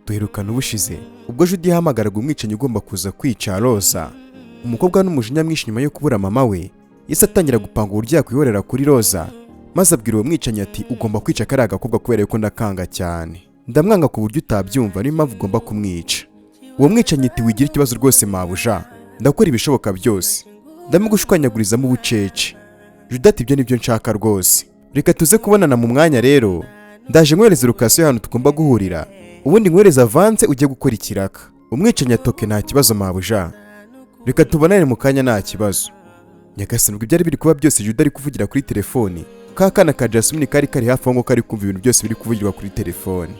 Duherukana ubushize ubwo Judy yahamagaraga umwicanyi ugomba kuza kwica Roza. Umukobwa n'umujinya mwinshi nyuma yo kubura mama we, yahise atangira gupanga uburyo yakwihorera kuri Roza, maze abwira uwo mwicanyi ati: "Ugomba kwica kariya gakobwa kubera yuko ndakanga cyane, ndamwanga ku buryo utabyumva, niyo mpamvu ugomba kumwica." Uwo mwicanyi ati: "Wigira ikibazo rwose mabuja, ndakora ibishoboka byose, ndamugushwanyagurizamo ubucece." Judy ati: "Ibyo nibyo nshaka rwose, reka tuze kubonana mu mwanya rero, ndaje nkwereza location y'ahantu tugomba guhurira, ubundi nkwereza avance ujye gukora ikiraka." Umwicanyi ati: "Okay, nta kibazo mabuja, reka tubonane mu kanya, nta kibazo." Nyagasani, ubwo ibyari biri kuba byose Judy ari kuvugira kuri telefoni, ka kana ka Jasmine kari kari hafi aho ngo kari kumva ibintu byose biri kuvugirwa kuri telefoni.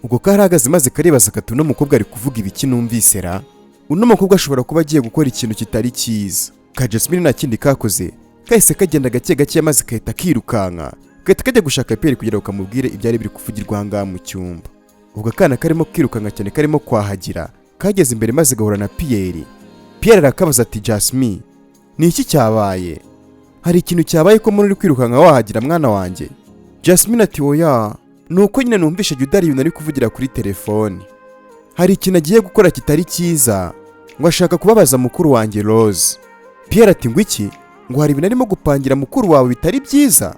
Ubwo karahagaze maze karibaza kati: "Uno mukobwa ari kuvuga ibiki numvise ra? Uno mukobwa ashobora kuba agiye gukora ikintu kitari cyiza." Ka Jasmine nta kindi kakoze, kahise kagenda gake gake maze kahita kirukanka, gahita kajya gushaka Pierre kugira ngo kamubwire ibyari biri kuvugirwa aha ngaha mu cyumba. Ubwo akana karimo kirukanka cyane, karimo kwahagira, kageze imbere maze gahura na Pierre. Pierre arakabaza ati: "Jasmine, ni iki cyabaye? Hari ikintu cyabaye ko muri uri kwirukanka wahagira, mwana wanjye?" Jasmine ati: "Oya, ni uko nyine numvishe Judy hari ibintu ari kuvugira kuri telefoni, hari ikintu agiye gukora kitari cyiza, ngo ashaka kubabaza mukuru wanjye Rose." Pierre ati: "Ngo iki? Ngo hari ibintu arimo gupangira mukuru wawe bitari byiza?"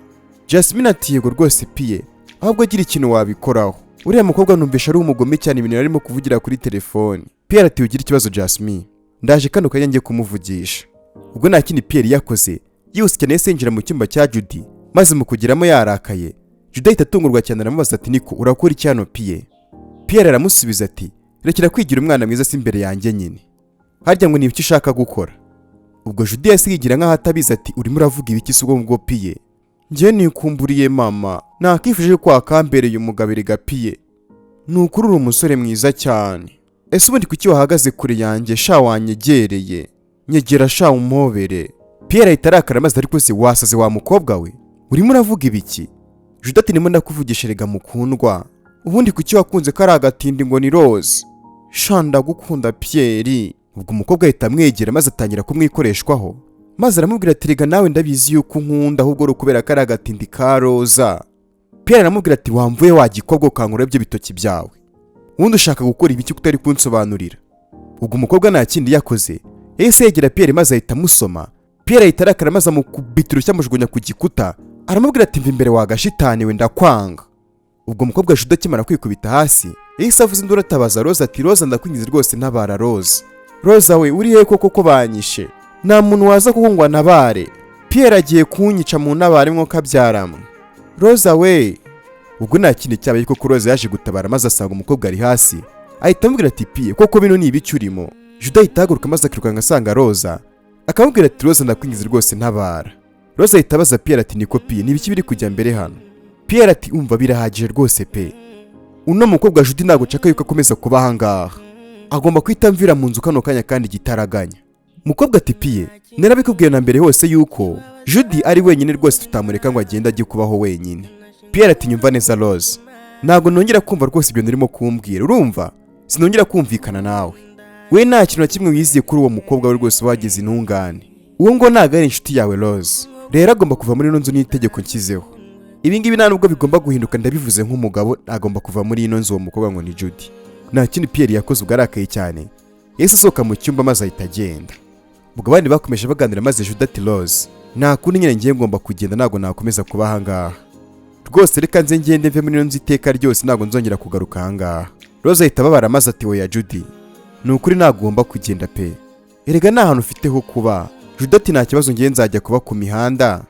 Jasmine ati: "Yego rwose Pierre, ahubwo agira ikintu wabikoraho, uriya mukobwa numvisha ari umugome cyane, ibintu arimo kuvugira kuri telefoni." Pierre ati: "Ugira ikibazo Jasmine, ndaje kano kanya njye kumuvugisha." Ubwo nta kindi Pierre yakoze, yihuse cyane yahise yinjira mu cyumba cya Judy, maze mu kugeramo yarakaye, Judy ahita atungurwa cyane, aramubaza ati: "Niko, urakora iki hano, Pierre?" Pierre aramusubiza ati: "Rekera kwigira umwana mwiza si imbere yanjye nyine, harya ngo ni ibiki ushaka gukora?" Ubwo Judy yahise yigira nk'aho atabizi ati: "Urimo uravuga ibiki se ubwo ngubwo, Pierre? Njye nikumburiye mama, nakifuje ko wakambereye umugabo. Erega Pierre, ni ukuri uri umusore mwiza cyane. Ese ubundi kuki wahagaze kure yanjye sha? Wanyegereye, nyegera sha umpobere." Pierre ahita arakara maze: "Ariko se wasaze wa mukobwa we? Urimo uravuga ibiki?" Judy ati: "Ndimo ndakuvugisha erega mukundwa. Ubundi kuki wakunze ko ari agatindi ngo ni Rose sha? Ndagukunda, Pierre." Ubwo umukobwa ahita amwegera maze atangira kumwikoreshwaho, maze aramubwira ati: "Rega nawe ndabizi yuko unkunda, ahubwo uri ukubera ko ari agatindi ka Roza." Pierre aramubwira ati: "Wamvuye wa gikobwa, ukankura ibyo bitoki byawe, ubundi ushaka gukora ibiki kutari kunsobanurira?" Ubwo umukobwa nta kindi yakoze, yahise yegera Pierre maze ahita amusoma. Pierre ahita arakara maze amukubita urushyi, amujugunya ku gikuta, aramubwira ati: "Mva imbere wa gashitani we, ndakwanga." Ubwo umukobwa Judy akimara kwikubita hasi, yahise avuza induru atabaza Roza ati: "Roza, ndakwinginze rwose, ntabara. Roza, Roza we, uri he koko ko banyishe? Nta muntu waza kuko ngo antabare? Pierre agiye kunyica, mu ntabare mwo kabyaramwe, Roza we." Ubwo nta kindi cyabaye koko, Roza yaje gutabara maze asanga umukobwa ari hasi, ahita amubwira ati: "Pierre, koko bino ni ibiki urimo?" Judy ahita ahaguruka maze akirukanka asanga Roza, akamubwira ati: "Roza, ndakwinginze rwose, ntabara." Roza ahita abaza Pierre ati: "Niko Pierre, ni ibiki biri kujya mbere hano?" Pierre ati: "Umva, birahagije rwose pe. Uno mukobwa Judy ntabwo nshaka yuko akomeza kuba ahangaha, agomba guhita mvira mu nzu kano kanya kandi igitaraganya." Mukobwa ati: "Pierre, narabikubwiye na mbere hose yuko Judy ari wenyine rwose, tutamureka ngo agende ajye kubaho wenyine." Pierre ati: "Nyumva neza Rose, ntabwo nongera kumva rwose ibyo ndimo kumbwira, urumva? Sinongera kumvikana nawe. We nta kintu na kimwe wiziye kuri uwo mukobwa we rwose wagize intungane, uwo ngo ntabwo ari inshuti yawe Rose. Rero agomba kuva muri ino nzu, n'itegeko nshyizeho. Ibi ngibi nta nubwo bigomba guhinduka, ndabivuze nk'umugabo, agomba kuva muri ino nzu uwo mukobwa ngo ni Judy." Nta kindi Pierre yakoze, ubwo arakaye cyane yahise asohoka mu cyumba maze ahita agenda. Ubwo abandi bakomeje baganira, maze Judy ati: "Rose, nta kundi nyine, ngiye ngomba kugenda, ntabwo nakomeza kuba ahangaha rwose. Reka nze ngende mve muri ino nzu iteka ryose, ntabwo nzongera kugaruka ahangaha." Rose ahita ababara maze ati: "Oya Judy, ni ukuri ntabwo ugomba kugenda pe, erega nta hantu ufite ho kuba." Judy ati: "Nta kibazo, ngiye nzajya kuba ku mihanda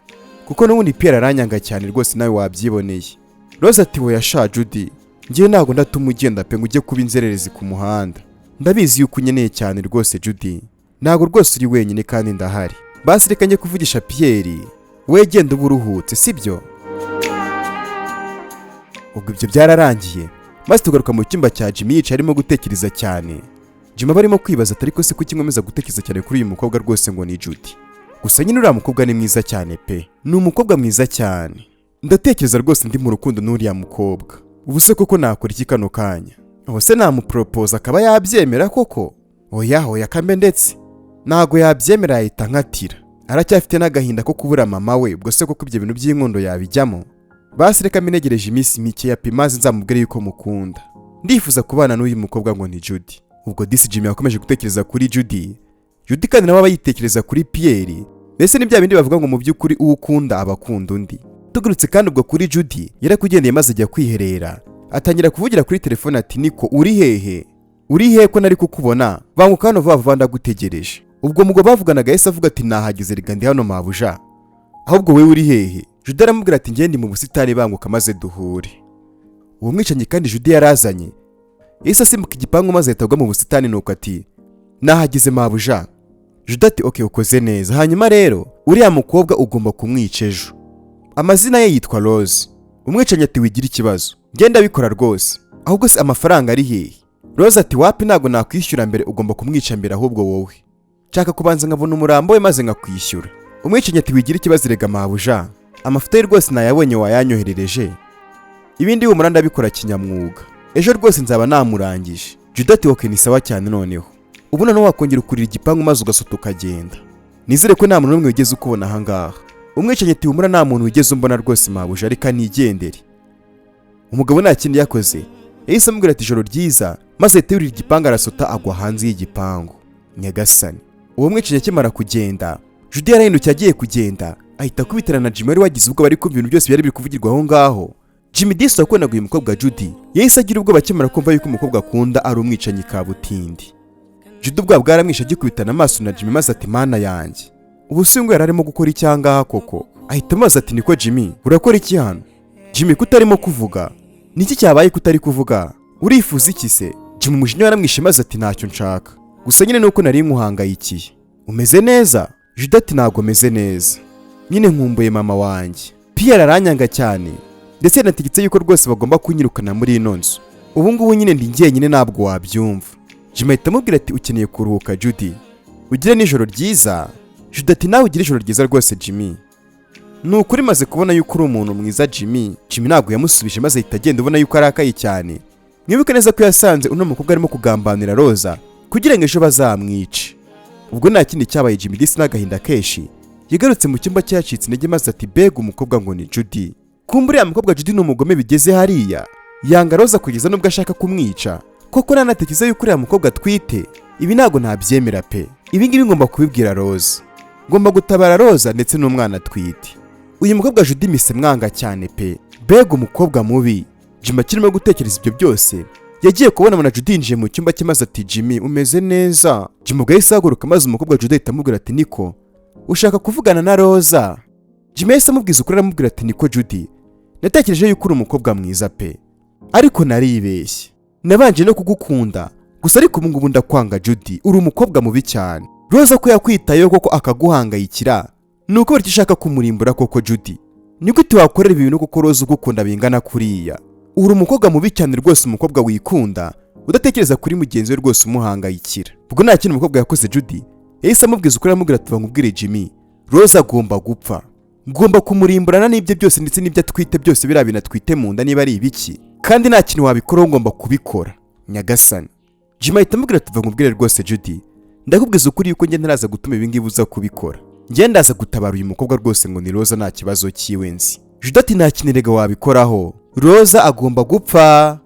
kuko n'ubundi Pierre aranyanga cyane rwose, nawe wabyiboneye." Rose ati: "Oya sha Judy, ngiye ntabwo ndatuma ugenda pe ngo ujye kuba inzererezi ku muhanda. Ndabizi yuko unyeneye cyane rwose Judy, ntabwo rwose uri wenyine kandi ndahari. Basi reka njye kuvugisha Pierre, we genda uba uruhutse, sibyo?" Ubwo ibyo byararangiye, maze tugaruka mu cyumba cya Jimmy, yicaye arimo gutekereza cyane. Jimmy aba arimo kwibaza ati: "Ariko se kuki nkomeza gutekereza cyane kuri uyu mukobwa rwose ngo ni Judy? Gusa nyine uriya mukobwa ni mwiza cyane pe, ni umukobwa mwiza cyane. Ndatekereza rwose ndi mu rukundo n'uriya mukobwa. Ubu se koko nakora iki kano kanya? Ubu se namuporopoza akaba yabyemera koko? Oya, oya, kambe ndetse ntago yabyemera, yahita nkatira. Aracyafite n'agahinda ko kubura mama we. Ubwo se koko ibyo bintu by'inkundo yabijyamo?" Basi reka mbinegereje iminsi mike ya pe, maze nzamubwire yuko mukunda. Ndifuza kubana n'uyu mukobwa ngo ni Judy. Ubwo disi Jimmy yakomeje gutekereza kuri Judy, Judy kandi nawe aba yitekereza kuri Pierre. Mbese ni bya bindi bavuga ngo mu by'ukuri uwo ukunda aba akunda undi. Tugarutse kandi ubwo kuri Judy, yarakugendeye maze ajya kwiherera, atangira kuvugira kuri telefone ati: "Niko uri hehe? Uri hehe ko nari kukubona? Banguka hano vuba vuba, ndagutegereje." Ubwo mugabo bavuganaga yahise avuga ati: "Nahageze rega, ndi hano mabuja, ahubwo wowe uri hehe?" Judy aramubwira ati: "Ngende mu busitani, banguka maze duhure." Uwo mwicanyi kandi Judy yarazanye yahise asimbuka igipangu maze ahita agwa mu busitani, nuko ati: "Nahageze mabuja." Judy ati: "Okay, ukoze neza. Hanyuma rero uriya mukobwa ugomba kumwica ejo, amazina ye yitwa Rose." Umwicanyi ati: "Wigira ikibazo, ngenda abikora rwose. Ahubwo se amafaranga ari hehe?" Rose ati: "Wapi, ntabwo nakwishyura mbere, ugomba kumwica mbere. Ahubwo wowe nshaka kubanza nkabona umurambo we maze nkakwishyura." Umwicanyi ati: "Wigira ikibazo rega mabuja, amafoto ye rwose nayabonye wayanyoherereje. Ibindi humura ndabikora kinyamwuga, ejo rwose nzaba namurangije." Judy ati: "Okay, ni sawa cyane. Noneho ubu noneho wakongera ukurira igipangu maze ugasota ukagenda. Nizere ko nta muntu n'umwe wigeze ukubona ahangaha." Umwicanyi ati: "Humura, nta muntu wigeze umbona rwose mabuja, reka nigendere." Umugabo nta kindi yakoze, yahise amubwira ati: "Ijoro ryiza," maze ahita yurira igipangu arasota agwa hanze y'igipangu. Nyagasani! Uwo mwicanyi akimara kugenda, Judy yarahindukiye agiye kugenda, ahita akubitana na Jimmy wari wagize ubwoba ari kumva ibintu byose byari biri kuvugirwa aho ngaho. Jimmy disi wakundaga uyu mukobwa Judy yahise agira ubwoba akimara kumva yuko umukobwa akunda ari umwicanyi kabutindi. Judy ubwoba bwaramwishe agikubitana amaso na Jimmy, maze ati: "Mana yanjye, ubu si ngo yari arimo gukora icyangaha koko?" Ahita amubaza ati: "Niko Jimmy, urakora iki hano? Jimmy, kutarimo kuvuga, niki cyabaye kutari kuvuga? Urifuza iki se?" Jimmy umujinya waramwishe maze ati: "Ntacyo nshaka, gusa nyine nuko nari nkuhangayikiye. Umeze neza?" Judy ati: "Ntabwo meze neza nyine, nkumbuye mama wanjye. Pierre aranyanga cyane, ndetse yanategetse yuko rwose bagomba kunyirukana muri ino nzu. Ubu ngubu nyine ndi njyenyine, ntabwo wabyumva." Jimmy ahita amubwira ati: "Ukeneye kuruhuka Judy, ugire n'ijoro ryiza." Judy ati: "Nawe ugire ijoro ryiza rwose Jimmy, ni ukuri maze kubona yuko uri umuntu mwiza Jimmy." Jimmy ntabwo yamusubije maze ahita agenda, ubona yuko arakaye cyane. Mwibuke neza ko yasanze uno mukobwa arimo kugambanira Roza kugira ngo ejo bazamwice. Ubwo nta kindi cyabaye, Jimmy disi n'agahinda kenshi yagarutse mu cyumba cye yacitse intege, maze ati: "Bega umukobwa ngo ni Judy! Kumva uriya mukobwa Judy ni umugome bigeze hariya, yanga Roza kugeza n'ubwo ashaka kumwica koko. Nanatekereza yuko uriya mukobwa atwite, ibi ntabwo nabyemera pe. Ibi ngibi ngomba kubibwira Roza, ngomba gutabara Roza ndetse n'umwana atwite. Uyu mukobwa Judy mise mwanga cyane pe, mbega umukobwa mubi!" Jimmy akirimo gutekereza ibyo byose, yagiye kubona na Judy yinjiye mu cyumba cye, maze ati: "Jimmy, umeze neza?" Jimmy ubwo yahise ahaguruka, maze umukobwa Judy ahita amubwira ati: "Niko ushaka kuvugana na Roza?" Jimmy yahise amubwiza ukuri, aramubwira ati: "Niko Judy, natekereje yuko uri umukobwa mwiza pe, ariko naribeshye. Nabanje no kugukunda gusa, ariko ubu ngubu ndakwanga Judy, uri umukobwa mubi cyane. Roza ko yakwitayeho koko akaguhangayikira, ni uko icyo ushaka kumurimbura koko? Judy, ni gute wakorera ibi bintu koko Roza ugukunda bingana kuriya? Uri umukobwa mubi cyane rwose, umukobwa wikunda udatekereza kuri mugenzi we rwose umuhangayikira." Ubwo nta kintu umukobwa yakoze, Judy yahise amubwiza ukuri, aramubwira ati: "Nkubwire Jimmy, Roza agomba gupfa, ngomba kumurimburana n'ibye byose ndetse n'ibyo atwite byose, biriya bintu atwite mu nda niba ari ibiki, kandi nta kintu wabikoraho, ngomba kubikora." Nyagasani! Jimmy ahita amubwira ati: "Nkubwire rwose Judy, ndakubwiza ukuri yuko njye ntaraza gutuma ibi ngibi uza kubikora. Njye ndaza gutabara uyu mukobwa rwose ngo ni Roza, nta kibazo cyiwe nzi." Judy ati: "Nta kintu erega wabikoraho, Roza agomba gupfa,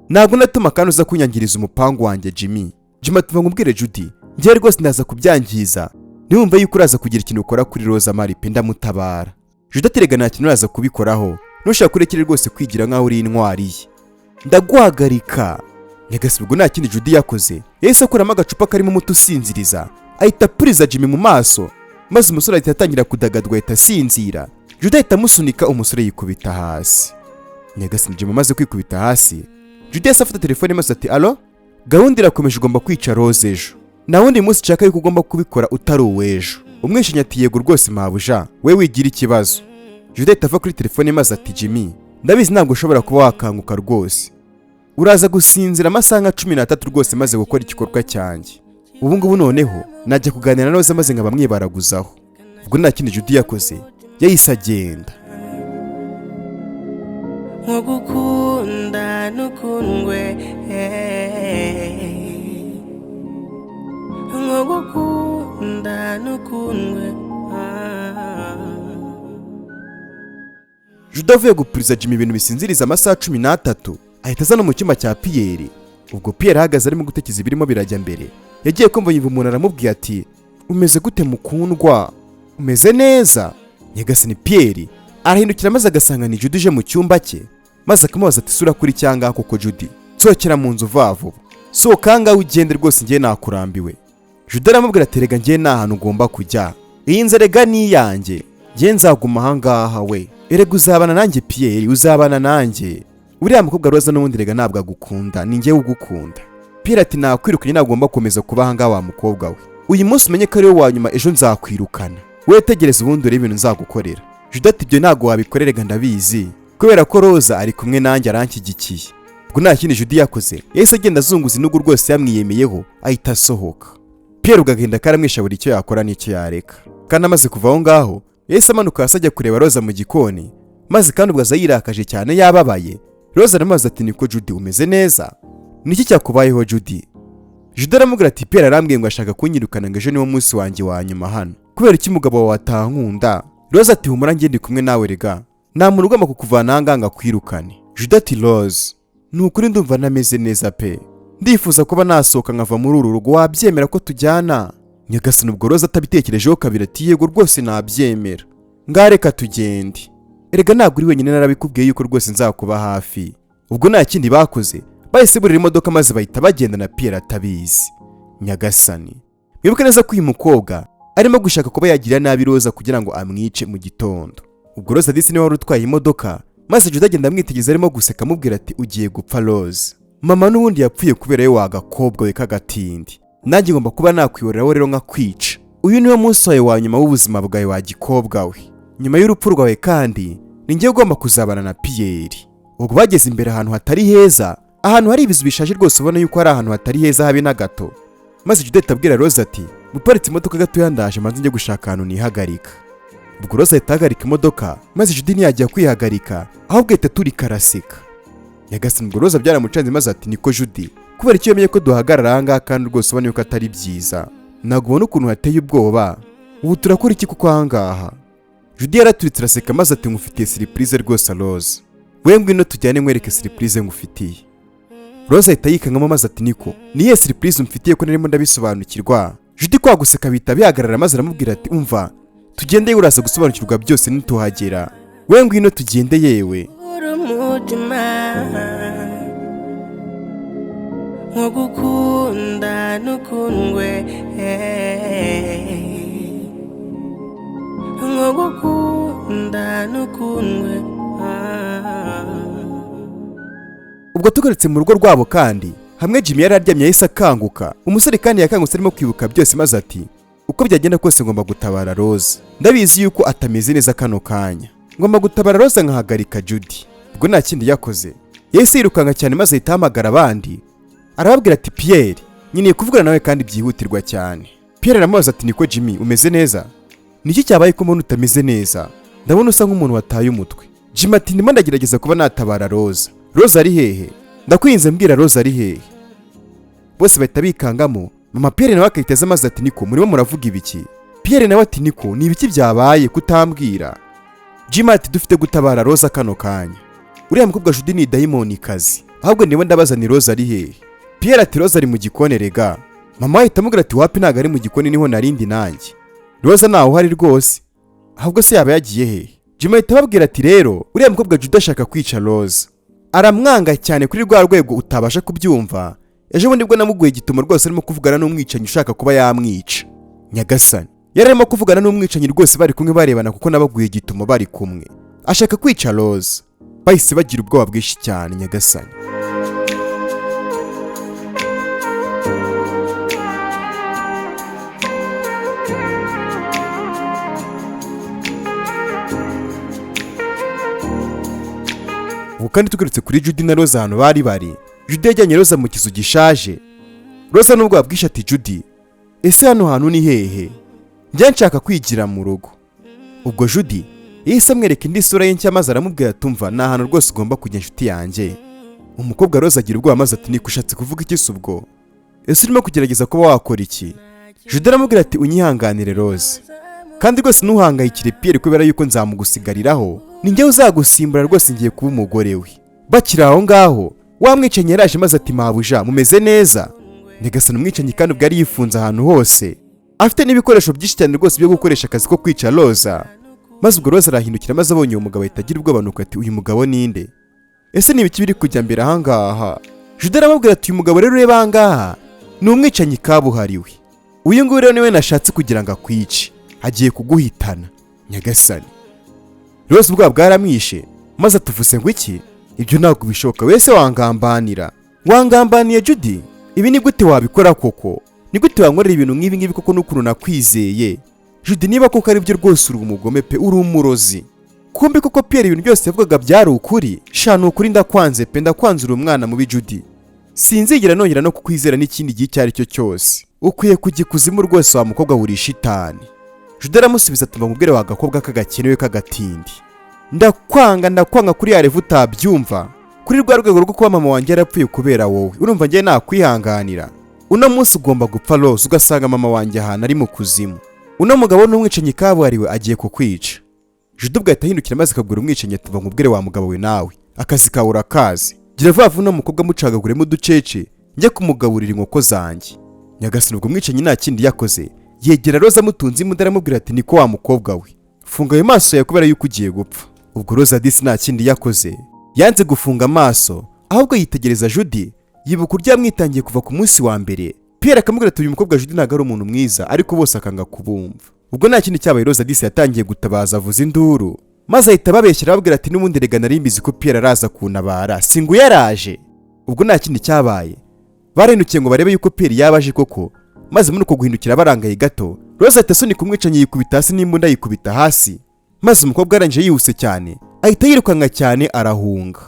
ntabwo natuma kandi uza kunyangiriza umupangu wanjye Jimmy." Jimmy ati: "Nkubwire Judy, njye rwose ndaza kubyangiza, ntiwumve yuko uraza kugira ikintu ukora kuri Roza mari pe, ndamutabara." Judy ati: "Rega nta kintu uraza kubikoraho, ntushaka kurekere rwose kwigira nkaho uri intwari ye, ndaguhagarika." Nyagasani! Ubwo nta kindi Judy yakoze, yahise akuramo agacupa karimo umuti usinziriza, ahita apuriza Jimmy mu maso, maze umusore ahita atangira kudagadwa, ahita asinzira. Judy ahita amusunika, umusore yikubita hasi. Nyagasani! Jimmy amaze kwikubita hasi, Judy yahise afata telefone maze ati: "Alo, gahunda irakomeje, ugomba kwica Rose ejo, nta wundi munsi nshaka yuko ugomba kubikora utari uw'ejo." Umwicanyi ati: "Yego rwose mabuja, we wigira ikibazo." Judy ahita ava kuri telefone maze ati: "Jimmy, ndabizi ntabwo ushobora kuba wakanguka rwose, uraza gusinzira amasaha nka 13 rwose maze gukora igikorwa cyanjye. Ubu ngubu noneho najya kuganira na Roza maze nkaba mwibaraguzaho." Ubwo nta kindi Judy yakoze, yahise agenda. Nko gukunda n'ukundwe, nko gukunda n'ukundwe. Judy avuye gupuriza Jimmy ibintu bisinziriza amasaha 13, ahita aza no mu cyumba cya Pierre. Ubwo Pierre ahagaze arimo gutekereza ibirimo birajya mbere, yagiye kumva yumva umuntu aramubwiye ati: "Umeze gute mukundwa? Umeze neza?" Nyagasani, Pierre arahindukira maze agasanga ni Judy uje mu cyumba cye, maze akamubaza ati: "Sura kuri cyangwa koko Judy, nsohokera mu nzu vuba vuba, sohoka ahangaha ugende rwose, ngiye nakurambiwe." Judy aramubwira ati: "Rega ngiye nta hantu ugomba kujya, iyi nzu erega ni iyanjye, ngiye nzaguma ahangaha. We erega uzabana nanjye Pierre, uzabana nanjye. Uriya mukobwa Roza n'ubundi rega ntabwo agukunda, ni njyewe ugukunda." Pierre ati: "Nakwirukanye, ntabwo ugomba gukomeza kuba ahangaha wa mukobwa we. Uyu munsi umenye ko ari wo wa nyuma, ejo nzakwirukana. We tegereza ubundi urebe ibintu nzagukorera." Judy ati: "Ibyo ntabwo wabikorera, ndabizi, kubera ko Roza ari kumwe nanjye, aranshyigikiye." Ubwo nta kindi Judy yakoze, yahise agenda azunguza inugu rwose yamwiyemeyeho, ahita asohoka. Pierre ubwo agahinda karamwisha, buri icyo yakora n'icyo yareka. Kandi amaze kuva aho ngaho, yahise amanuka hasi ajya kureba Roza mu gikoni, maze kandi ubwo aza yirakaje cyane, yababaye. Roza aramubaza ati: "Niko Judy, umeze neza? Niki cyakubayeho Judy?" Judy aramubwira ati: "Pierre arambwiye ngo ashaka kunyirukana, ngo ejo niwo munsi wanjye wa nyuma hano. Kubera iki umugabo wawe atankunda?" Roza ati: "Humura, njye ndi kumwe nawe rega, nta muntu ugomba kukuvana ahangaha ngo akwirukane." Judy ati: "Rose, ni ukuri ndumva ntameze neza pe, ndifuza kuba nasohoka nkava muri uru rugo. Wabyemera ko tujyana?" Nyagasani, ubwo Roza atabitekerejeho kabiri ati: "Yego rwose nabyemera, ngaho reka tugende. Erega ntabwo uri wenyine, narabikubwiye yuko rwose nzakuba hafi." Ubwo nta kindi bakoze, bahise burira imodoka maze bahita bagenda na Pierre atabizi. Nyagasani, mwibuke neza ko uyu mukobwa arimo gushaka kuba yagirira nabi Roza kugira ngo amwice mu gitondo. Ubwo Roza disi niwe wari utwaye imodoka, maze Judy agenda amwitegereza arimo guseka, amubwira ati: "Ugiye gupfa Rose. Mama n'ubundi yapfuye kubera yo wa gakobwa we k'agatindi, nanjye ngomba kuba nakwihoreraho rero nkakwica. Uyu niwo munsi wawe wa nyuma w'ubuzima bwawe wa gikobwa we. Nyuma y'urupfu rwawe kandi ni njye ugomba kuzabana na Pierre." Ubwo bageze imbere ahantu hatari heza, ahantu hari ibizu bishaje rwose, ubona yuko ari ahantu hatari heza habe na gato, maze Judith abwira Rose ati: "Muparitse imodoka gatoya, ndaje maze njye gushaka ahantu nihagarika." Ubwo Rose ahita ahagarika imodoka, maze Judith ntiyajya kwihagarika, ahubwo ahita aturika araseka. Nyagasani, ubwo Rose byaramucanze, maze ati: "Niko Judy, kubera icyo wemeye ko duhagarara aha ngaha kandi rwose ubona yuko atari byiza? Ntabwo ubona ukuntu hateye ubwoba? Ubu turakora iki kuko aha ngaha?" Judy yaraturitse araseka, maze ati: "Ngufitiye surprise rwose Rose, we ngwino tujyane nkwereke surprise ngufitiye." Rose ahita yikangamo, maze ati: "Niko, niye surprise umfitiye ko narimo ndabisobanukirwa?" Judy kwa guseka bihita bihagarara, maze aramubwira ati: "Umva, tugende, uraza gusobanukirwa byose nituhagera. We ngwino tugende yewe." Uri umutima nko gukunda n'ukundwe, nko gukunda n'ukundwe. Ubwo tugarutse mu rugo rwabo kandi, hamwe Jimmy yari aryamye, yahise akanguka. Umusore kandi yakangutse arimo kwibuka byose, maze ati: "Uko byagenda kose ngomba gutabara Rose. Ndabizi yuko atameze neza kano kanya, ngomba gutabara Rose nkahagarika Judy." Ubwo nta kindi yakoze, yahise yirukanka cyane, maze ahita ahamagara abandi, arababwira ati: "Pierre, nkeneye kuvugana nawe kandi byihutirwa cyane." Pierre aramubaza ati: "Niko Jimmy, umeze neza? Niki cyabaye ko mbona utameze neza? Ndabona usa nk'umuntu wataye umutwe." Jimmy ati: "Ndimo ndagerageza kuba natabara Rose. Rose ari hehe? Ndakwinze mbwira, Rose ari hehe?" Bose bahita bikangamo. Mama Pierre nawe akahita maze ati: "Niko, murimo muravuga ibiki?" Pierre nawe ati: "Niko, ni ibiki byabaye kutambwira?" Jimmy ati: "Dufite gutabara Roza kano kanya. Uriya mukobwa Judy ni dayimoni kazi. Ahubwo niwe ndabaza ni Roza ari hehe?" Pierre ati: "Roza ari mu gikoni rega." Mama ahita amubwira ati: "Wapi, ntabwo ari mu gikoni, niho narindi nanjye. Roza ntawe uhari rwose. Ahubwo se yaba yagiye hehe?" Jimmy ahita ababwira ati: "Rero uriya mukobwa Judy ashaka kwica Roza, aramwanga cyane kuri rwa rwego utabasha kubyumva. Ejo bundi bwo namuguye gitumo rwose arimo kuvugana n'umwicanyi ushaka kuba yamwica. Nyagasani, yari arimo kuvugana n'umwicanyi rwose, bari kumwe barebana, kuko nabaguye gitumo bari kumwe, ashaka kwica Roza." Bahise bagira ubwoba bwinshi cyane. Nyagasani. Ubu kandi tugarutse kuri Judy na Roza ahantu bari bari, Judy yajyanye Roza mu kizu gishaje. Roza nubwo yabwishe ati: "Judy, ese hano hantu ni hehe? Njya nshaka kwigira mu rugo." Ubwo Judy yahise amwereka indi sura ye nshya, maze aramubwira ati: "Umva, ni ahantu rwose ugomba kujya inshuti yanjye." Umukobwa Roza agira ubwoba, maze ati: "Niko, ushatse kuvuga iki se ubwo? Ese urimo kugerageza kuba wakora iki?" Judy aramubwira ati: "Unyihanganire Rose, Kandi rwose ntuhangayikire Pierre, kubera yuko nzamugusigariraho, ni njyewe uzagusimbura, rwose ngiye kuba umugore we. Bakiri aho ngaho, wa mwicanyi yaraje maze ati: "Mabuja, mumeze neza?" Nyagasani, umwicanyi kandi ubwo yari yifunze ahantu hose, afite n'ibikoresho byinshi cyane rwose byo gukoresha akazi ko kwica Roza. Maze ubwo Roza arahindukira, maze abonye uwo mugabo ahita agira ubwoba, nuko ati: "Uyu mugabo ninde ese? Ni ibiki biri kujya mbere ahangaha?" Jude aramubwira ati: "Uyu mugabo rero ureba ahangaha ni umwicanyi kabuhariwe. Uyu nguyu rero niwe nashatse kugira ngo akwice, agiye kuguhitana." Nyagasani, Rose ubwoba bwaramwishe, maze atuvuze ngo iki? Ibyo ntabwo bishoboka. Wese wangambanira, wangambaniye Judy. Ibi ni gute wabikora koko? Ni gute wankorera ibintu nk'ibi ngibi koko, n'ukuntu nakwizeye? Judy, niba koko ari byo rwose, uri umugome pe, uri umurozi. Kumbi koko Pierre ibintu byose yavugaga byari ukuri. Sha, ni ukuri ndakwanze pe, ndakwanze, uri umwana mubi Judy. Sinzigera nongera no kukwizera n'ikindi gihe icyo ari cyo cyose. Ukwiye kujya ikuzimu rwose, wa mukobwa, wuri shitani. Judy aramusubiza ati: "Mubwire wa gakobwa k'agakenewe k'agatindi, ndakwanga, ndakwanga kuri ya level utabyumva, kuri rwa rwego rwo kuba mama wanjye yarapfuye kubera wowe. Urumva njye nakwihanganira? Uno munsi ugomba gupfa Rose, ugasanga mama wanjye ahantu ari mu kuzimu. Uno mugabo n'umwicanyi kabuhariwe, agiye kukwica." Judy ubwo ahita ahindukira maze akabwira umwicanyi ati: "Nkubwire wa mugabo we, nawe akazi kawe urakazi, gira vuba vuba uno mukobwa mucagaguremo uducece, njye kumugaburira inkoko zanjye." Nyagasani, ubwo umwicanyi nta kindi yakoze, yegera Roza amutunze imbunda, aramubwira ati: "Niko wa mukobwa we, funga ayo maso yawe kubera yuko ugiye gupfa." Ubwo Roza disi nta kindi yakoze, yanze gufunga amaso, ahubwo yitegereza Judy, yibuka uburyo yamwitangiye kuva ku munsi wa mbere. Pierre akamubwira ati: "Uyu mukobwa Judy ntabwo ari umuntu mwiza," ariko bose akanga kubumva. Ubwo nta kindi cyabaye, Roza disi yatangiye gutabaza, avuza induru, maze ahita ababeshyera, ababwira ati: "N'ubundi rega nari mbizi ko Pierre araza kuntabara, si ngo yaraje." Ubwo nta kindi cyabaye, barindukiye ngo barebe yuko Pierre yaba aje koko, maze muri uko guhindukira barangaye gato, Roza ahita asunika umwicanyi, yikubita hasi n'imbunda yikubita hasi, maze umukobwa arangije yihuse cyane ahita yirukanka cyane arahunga.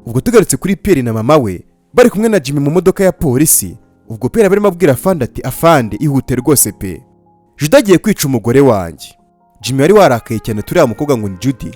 Ubwo tugarutse kuri Pierre na mama we bari kumwe na Jimmy mu modoka ya polisi. Ubwo Pierre barimo abwira afande ati: "Afande, ihute rwose pe, Judy agiye kwica umugore wanjye." Jimmy wari warakaye cyane, turiya mukobwa ngo ni Judy,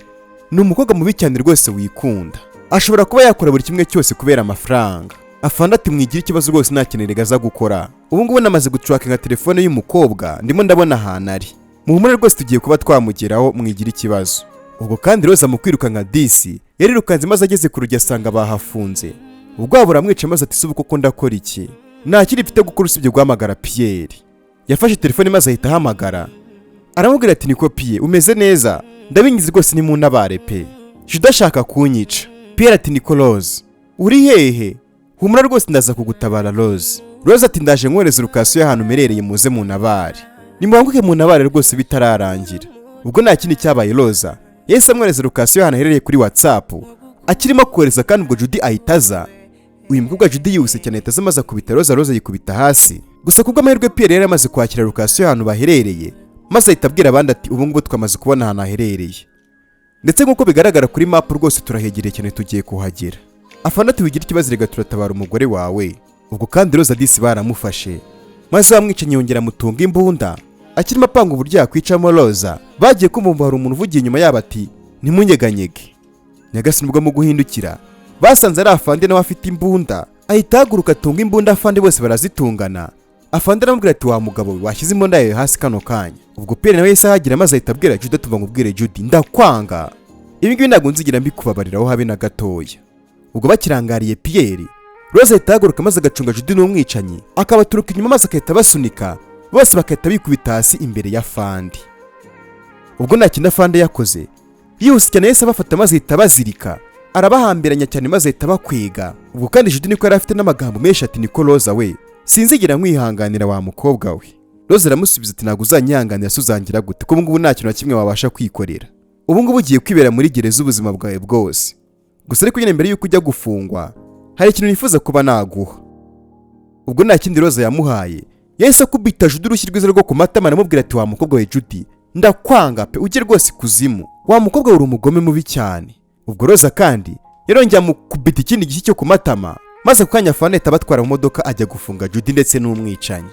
ni umukobwa mubi cyane rwose wikunda, ashobora kuba yakora buri kimwe cyose kubera amafaranga. Afande ati: "Mwigire ikibazo rwose, nta kintu erega aza gukora. Ubu ngubu namaze gutrackinga telefone y'umukobwa, ndimo ndabona ahantu ari. Muhumure rwose, tugiye kuba twamugeraho, mwigire ikibazo." Ubwo kandi Roza mu kwirukanka disi yarirukanze, maze ageze ku rugi asanga bahafunze. Ubwoba buramwica, maze ati: "Ubu koko ndakora iki? Nta kindi mfite gukora usibye guhamagara Pierre." Yafashe telefone maze ahita ahamagara, aramubwira ati: "Niko Pierre, umeze neza? Ndabingize rwose, nimuntabare pe, Judy ashaka kunyica." Pierre ati: "Niko Rose, uri hehe? Humura rwose, ndaza kugutabara Rose." Rose ati: "Ndaje nkohereza location y'ahantu mperereye, muze muntabare, nimubanguke muntabare rwose bitararangira." Ubwo nta kindi cyabaye, Roza yahise amwohereza location y'ahantu aherereye kuri WhatsApp. Akirimo kohereza kandi ubwo Judy ahita aza. Uyu mukobwa Judy yihuse cyane ahita aza amaze akubita Roza, Roza yikubita hasi. Gusa kubw'amahirwe Pierre yari amaze kwakira location y'ahantu baherereye, maze ahita abwira abandi ati: "Ubu ngubu twamaze kubona ahantu haherereye, ndetse nk'uko bigaragara kuri map rwose turahegereye cyane, tugiye kuhagera." Afande ati: "Wigira ikibazo rega, turatabara umugore wawe." Ubwo kandi Roza disi baramufashe, maze bamwicanyi yongera amutunga imbunda. Akirimo apanga uburyo yakwicamo Roza, bagiye kumva hari umuntu uvugiye inyuma yabo ati: "Ntimunyeganyege." Nyagasani, ubwo mu guhindukira basanze ari afande nawe afite imbunda. Ahita ahaguruka atunga imbunda afande, bose barazitungana. Afande aramubwira ati: "Wa mugabo we, washyize imbunda yawe hasi kano kanya." Ubwo Pierre nawe yahise ahagera, maze ahita abwira Judy ati: "Nkubwire Judy, ndakwanga, ibi ngibi ntabwo nzigera mbikubabariraho habe na gatoya." Ubwo bakirangariye Pierre, Rose ahita ahaguruka maze agacunga Judy n'umwicanyi, akabaturuka inyuma maze agahita abasunika bose, bagahita bikubita hasi imbere ya Fandi. Ubwo nta kindi afande yakoze, yihuse cyane yahise abafata maze ahita abazirika, arabahambiranya cyane maze ahita abakwega. Ubwo kandi Judy niko yari afite n'amagambo menshi ati: "Niko Roza we, sinzigera nkwihanganira wa mukobwa we." Roza aramusubiza ati: "Ntabwo uzanyihanganira se uzangira gute, ko ubu ngubu nta kintu na kimwe wabasha kwikorera? Ubu ngubu ugiye kwibera muri gereza ubuzima bwawe bwose. Gusa ariko nyine mbere y'uko ujya gufungwa hari ikintu nifuza kuba naguha." Ubwo nta kindi Roza yamuhaye, yahise akubita Judy urushyi rwiza rwo ku matama, aramubwira ati: "Wa mukobwa we Judy, ndakwanga pe, ujye rwose ikuzimu, wa mukobwa we, uri umugome mubi cyane." Ubwo Roza kandi yarongeye amukubita ikindi gishyi cyo ku matama, maze ako kanya afande ahita abatwara mu modoka ajya gufunga Judy ndetse n'umwicanyi.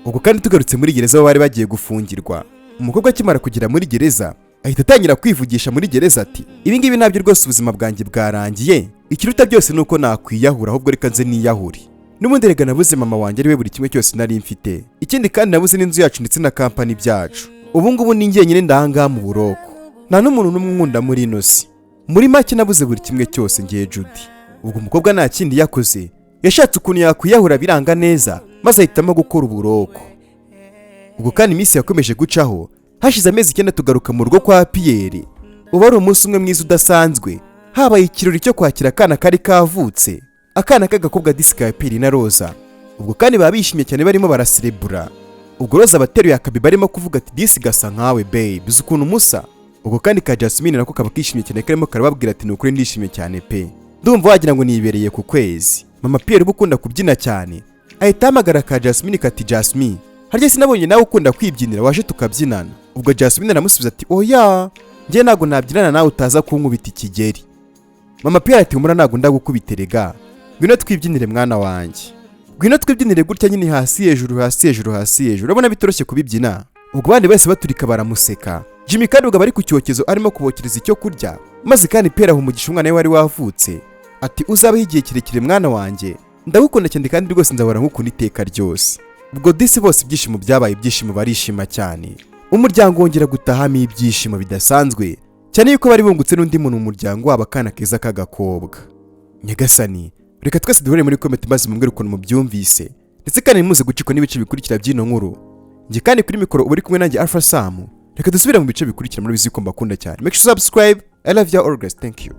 Ubwo kandi tugarutse muri gereza aho bari bagiye gufungirwa, umukobwa akimara kugera muri gereza ahita atangira kwivugisha muri gereza ati: "Ibi ngibi nabyo rwose, ubuzima bwanjye bwarangiye. Ikiruta byose ni uko nakwiyahura. Ahubwo reka nze niyahure. N'ubundi rega nabuze mama wanjye, ari we buri kimwe cyose nari mfite. Ikindi kandi nabuze n'inzu yacu ndetse na kampani byacu. Ubu ngubu ni njyenyine ndahangaha mu buroko, nta n'umuntu n'umwe unkunda muri ino si. Muri make nabuze buri kimwe cyose ngiye Judy." Ubwo umukobwa nta kindi yakoze, yashatse ukuntu yakwiyahura biranga neza, maze ahitamo gukora uburoko. Ubwo kandi iminsi yakomeje gucaho, hashize amezi 9 tugaruka mu rugo kwa Pierre. Uba ari umunsi umwe mwiza udasanzwe, habaye ikirori cyo kwakira akana kari kavutse, akana k'agakobwa disi ka Pierre na Roza. Ubwo kandi baba bishimye cyane, barimo baraserebura. Ubwo Roza abateruye akabi, barimo kuvuga ati: "Disi gasa nkawe babe, uzi ukuntu musa?" Ubwo kandi ka Jasmine nako kaba kishimye cyane, karimo karababwira ati: "Ni ukuri ndishimye cyane pe, ndumva wagira ngo nibereye ku kwezi." Mama Pierre uba ukunda kubyina cyane ahita ahamagara ka Jasmine kati: "Jasmine, harya sinabonye nawe ukunda kwibyinira? Waje tukabyinana?" Ubwo Jasmine aramusubiza ati: "Oya, njye ntabwo nabyinana nawe, utaza kunkubita ikigeri." Mama Pierre ati: "Humura, ntabwo ndagukubita erega. Ngwino twibyinire mwana wanjye, ngwino twibyinire gutya nyine, hasi hejuru, hasi hejuru, hasi hejuru. Urabona bitoroshye kubibyina?" Ubwo abandi bose baturika baramuseka. Jimmy kandi ubwo aba ari ku cyokezo arimo kubokereza icyo kurya, maze kandi Pierre aha umugisha umwana we wari wavutse ati: "Uzabeho igihe kirekire mwana wanjye, ndagukunda cyane kandi rwose nzahora nkukunda iteka ryose." Ubwo disi bose ibyishimo byabaye ibyishimo, barishima cyane, umuryango wongera gutahamo ibyishimo bidasanzwe cyane yuko bari bungutse n'undi muntu mu muryango wabo, akana keza k'agakobwa. Nyagasani, reka twese duhure muri comment maze mumbwire ukuntu mubyumvise, ndetse kandi ntimuze gucikwa n'ibice bikurikira by'ino nkuru. Njye kandi kuri mikoro uba uri kumwe nanjye Alpha Sam. Reka dusubire mu bice bikurikira. Muri ko mbakunda cyane. Make sure to subscribe. I love you all guys, thank you.